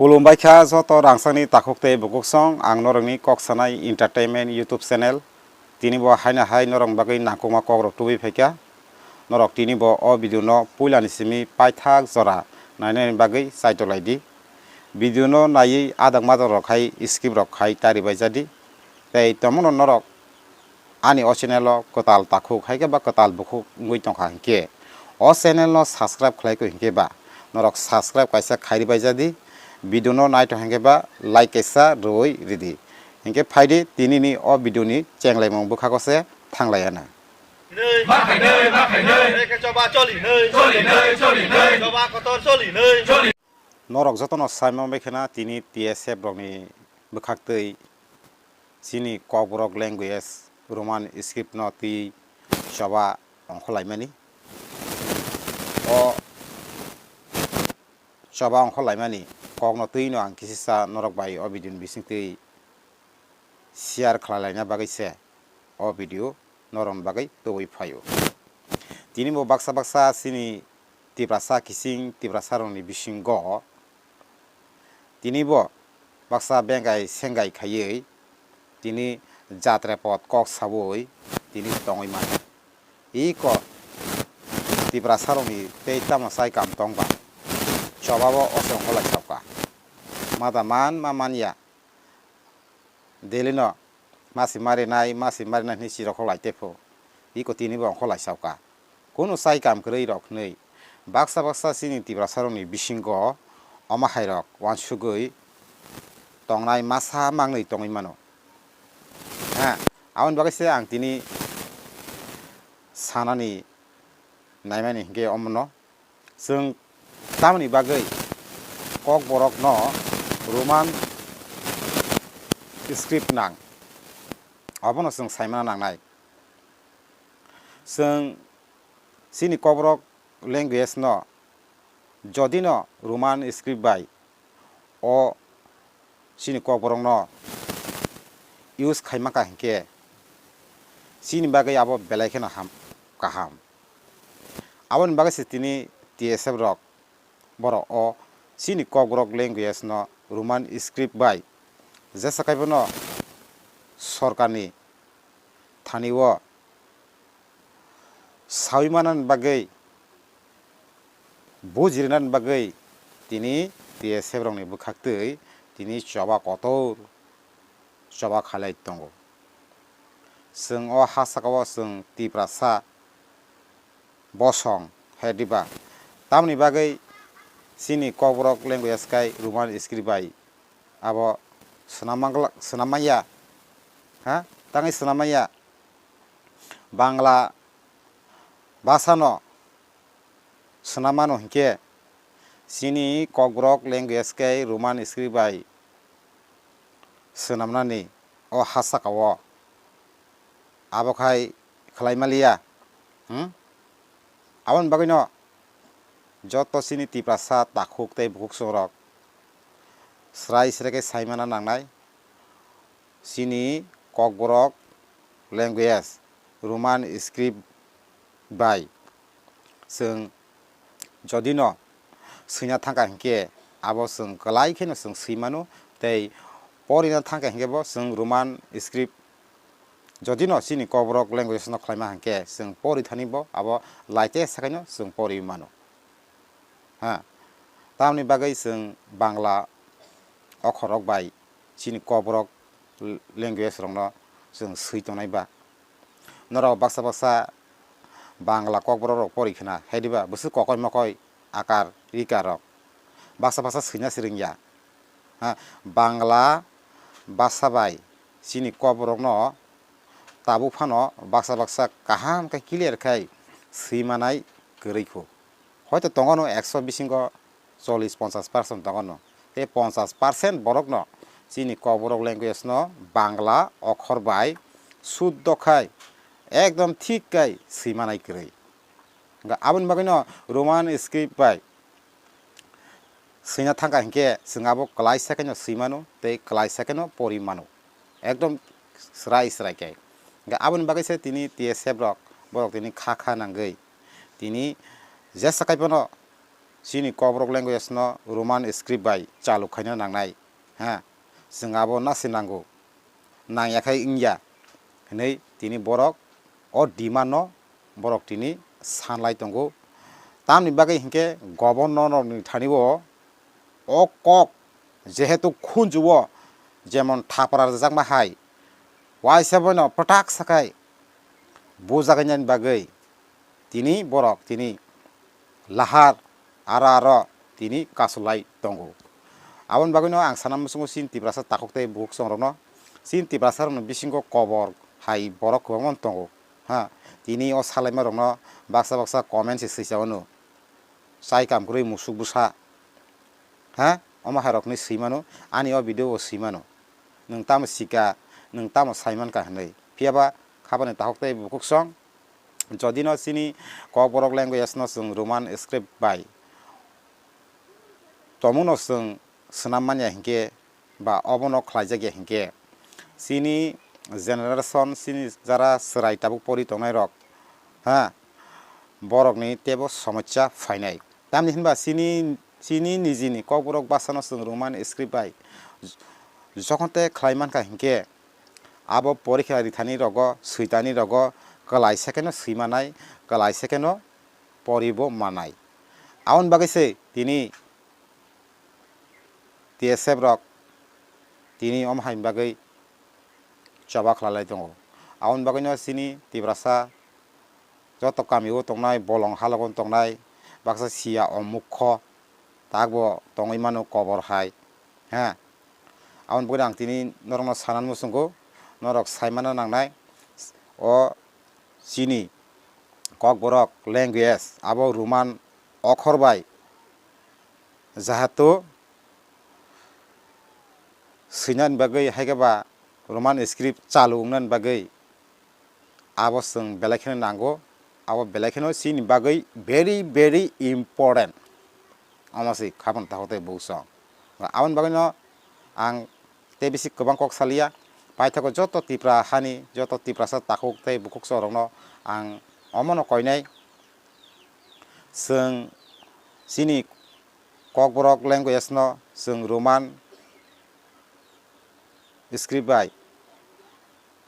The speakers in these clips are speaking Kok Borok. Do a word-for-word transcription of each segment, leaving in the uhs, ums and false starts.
Khulumbai kha joto rangchakni takhuk tei bukhuk song, ang norokni Kok Sanai Entertainment YouTube channel. Tini bo haino hai norokni bagwi nangkukma kokrok tubui phaikha. Norok tini bo o video no puilani simi paithak jora nainani bagwi chaitolai di. Video no naiwi adang madang rok hai skip rok khai tari bai jadi. Tei tomono norok ani o channel o kwtal takhuk hai khe ba kwtal bukhuk wngwi tongkha hinkhe, o channel no subscribe khlai kho hinkhe ba norok subscribe kaisa khairi bai jadi, video no naithok hinkhe ba like kaisa rwui ridi. Hinkhe phaidi tinini o video ni chenglaimung bwkhago se thanglaiya na. Nui. Ma khainai, ma khainai. Eke choba choli nui. Choli nui, choli nui. Choba kotor choli nui. Choli. Norok jotono saimang bai khena tini T S F rokni bwkhaktwi chini Kokborok language Roman script no twi choba ongkhorlaimani. O choba ongkhorlaimani kokno twino ang kisisa norok bai o video ni bisingtwi share khlailaina bagwi se o video norokni bagwi tubui phaio. Tini bo baksa baksa chini Tiprasa kising Tiprasa rokni bisingo tini bo baksa bengai sengai khaiwi tini jatre pot kok sawi tini tongwi mano. Iko Tiprasa rokni tei tamo chai kam tong ba? Choba bo o se ongkhorlai sauka. Mada man ma manya. Delhi no masi marinai, masi marinai hinwi chirok kho lai tepho. Iko tini bo ongkhorlai sauka. Kunu chai kam kwrwi rok hinwi baksa baksa chini Tiprasa rokni bisingo omo hai rok uansugwi tongnai masa mangnwi tongwi mano. Ha, aboni bagwi se ang tini sanani naimani hinkhe omono. Chwng tamoni bagwi Kokborokno Roman script nang? Abono chwng saimana nangnai. Chwng chini Kokborok language no jodi no Roman script bai o chini Kokborokno use khaima kha hinkhe chini bagwi abo belai kheno ham, kaham. Aboni bagwi se tini T S F rok borok o chini Kokborok language no Roman script bai jesa kaibono sorkarni thani o sawi manani bagwi, bujirinani bagwi tini T S F rokni bwkhaktwi tini choba kotor choba khalai tongo. Chwng o ha saka o chwng Tiprasa bosong he diba? Tamoni bagwi chini Kokborok language kai Roman script bai abo swnam mangla-, swnam manya, ha? Tangwi swnam manya. Bangla bhasano swnam mano hinkhe chini Kokborok language kai Roman script bai swnamnani o ha saka o abo khai khlai maliya, hmm? Aboni bagwino joto chini Tiprasa takhuk tei bukhuk songrok srai srai khe saimana nangnai. Chini Kokborok language Roman script bai chwng jodi no swina thangkha hinkhe abo chwng kwlai kheno chwng swi mano, tei porina thangkha hinkhe bo chwng Roman script jodi no chini Kokborok language no khlaima hinkhe chwng pori thani bo abo laite sakaino chwng pori mano. Ha, tamoni bagwi chwng Bangla okhorrok bai chini Kokborok language rokno chwng swi tongnai ba? Norok baksa baksa Bangla Kokborok rok pori khna, hai diba? Bwswk kokoi mokoi akar, ikar rok baksa baksa swina swrwngya. Ha, Bangla bhasha bai chini Kokborokno tabuk phano baksa baksa kaham khe clear khai swi manai kwrwi kho. Hoito tongo no ekso bisingo chollish ponchash percent tongo no. Tei ponchash percent borok no chini Kokborok language no Bangla okhor bai suddo khai ekdom thik khai swi manai kwrwi. Hwnkhe aboni bagwi no Roman script bai swina thangkha hinkhe chwng abo kwlaisa khe no swi mano tei kwlaisa khe no pori mano, ekdom srai srai khe. Hwnkhe aboni bagwi se tini T S F rok borok tini kha kha nangwi tini jesa kaiphano chini Kokborok language no Roman script bai chalu khaina nangnai, ha, chwng abo nasi nango, nangya khai wngya hinwi tini borok o demand no borok tini sanlai tongo. Tamni bagwi hinkhe governor rokni thani o, o kok jehetu khunju o jemon thapra rwjakma hai, waisa boino pwtak sakhai bujak wngya bagwi tini borok tini lahar aro aro tini kasulai tongo. Aboni bagwino ang sana muchungo chini Tiprasa takhuk tei bukhuk chongrokno, chini Tiprasa rokni bisingo kobor hai borok kwbangma tongo, ha, tini o salaima rokno baksa baksa comment se swicha ono, chai kam kwrwi musuk bwsa, ha, omo hai rokni swi mano, ani o video o swi mano, nwng tamo sika, nwng tamo sai mankha hinwi. Phiyaba khabani takhuk tei bukhuk song, jodi no chini Kokborok language no chwng Roman script bai tongmung no chwng swnam manya hinkhe ba obono khlaijak ya hinkhe, chini generation, chini jara chwrai tabuk pori tongnai rok, ha, borokni teibo somosya phainai. Tamni hinba chini, chini nijini Kokborok bhasano chwng Roman script bai jokhon tei khlai mankha hinkhe, abo porikha rithani rogo, switani rogo kwlai sekheno swi manai, kwlai sekheno poribo manai. Aboni bagwi se tini T S F rok tini omo hai bagwi choba khlai lai tongo. Aboni bagwino chini Tiprasa joto kamio tongnai, bolong halogo tongnai, baksa siya o mukho, takbo tongwi mano kobor hai, ha. Aboni bagwino ang tini norokno sanani muchungo, norok sai manna nangnai, o chini Kokborok language abo Roman okhor bai jahatu swinani bagwi, hai khe ba Roman script chalu wngnani bagwi abo chwng belai kheno nango, abo belai kheno chini bagwi very, very important. Omo se khabang takhuk tei bukhuk song. Aboni bagwino ang tei bisi kwbang kok saliya, paithago joto Tipra hani, joto Tiprasa takhuk tei bukhuk song rokno ang omono koinai, chwng chini Kokborok language no chwng Roman script bai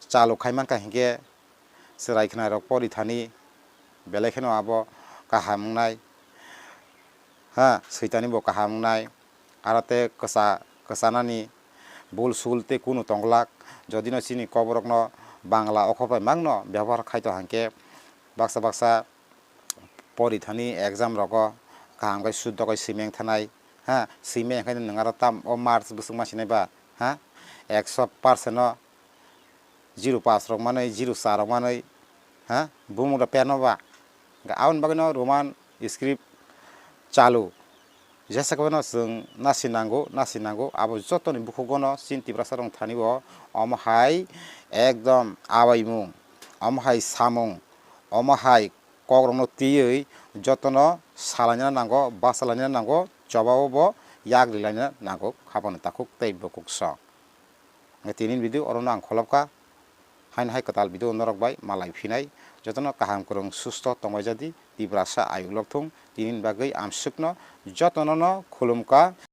chalu khai mankha hinkhe, chwrai khwnai rok pori thani belai kheno abo kaham wngnai, ha, switani bo kaham wngnai, aro tei kwsa, kwchanani bul sul tei kunu tong glak. Jodi no chini Kokborok no Bangla okhor bai mang no bebohar khai to hinkhe, baksa baksa pori thani exam rogo kaham khe suddo khe swimeng thanai, ha, swimeng khe nwng aro tam o marks bwswk ma sinai ba, ha, ekso percent no zero pass rok manwi, zero char rok manwi, ha, bumung rok perno ba. Aboni bagwi no Roman script chalu jesa kwbano chwng nasi nango, nasi nango, abo jotoni bukhugo no chini Tiprasa rok thani o omo hai ekdom abaimung, omo hai samung, omo hai kokrokno twiwi jotono salaina nango, bachalaina nango, chobao bo yak rilaina nango, haboni takhuk tei bukhuk song. Tini video orono ang kholopkha, haino hai kwtal video norok bai malai phinai, jotono kaham kwrwng susto tongbai jadi, Tiprasa ayuk lok thung, tini bagwi amsukno jotono no khulumkha.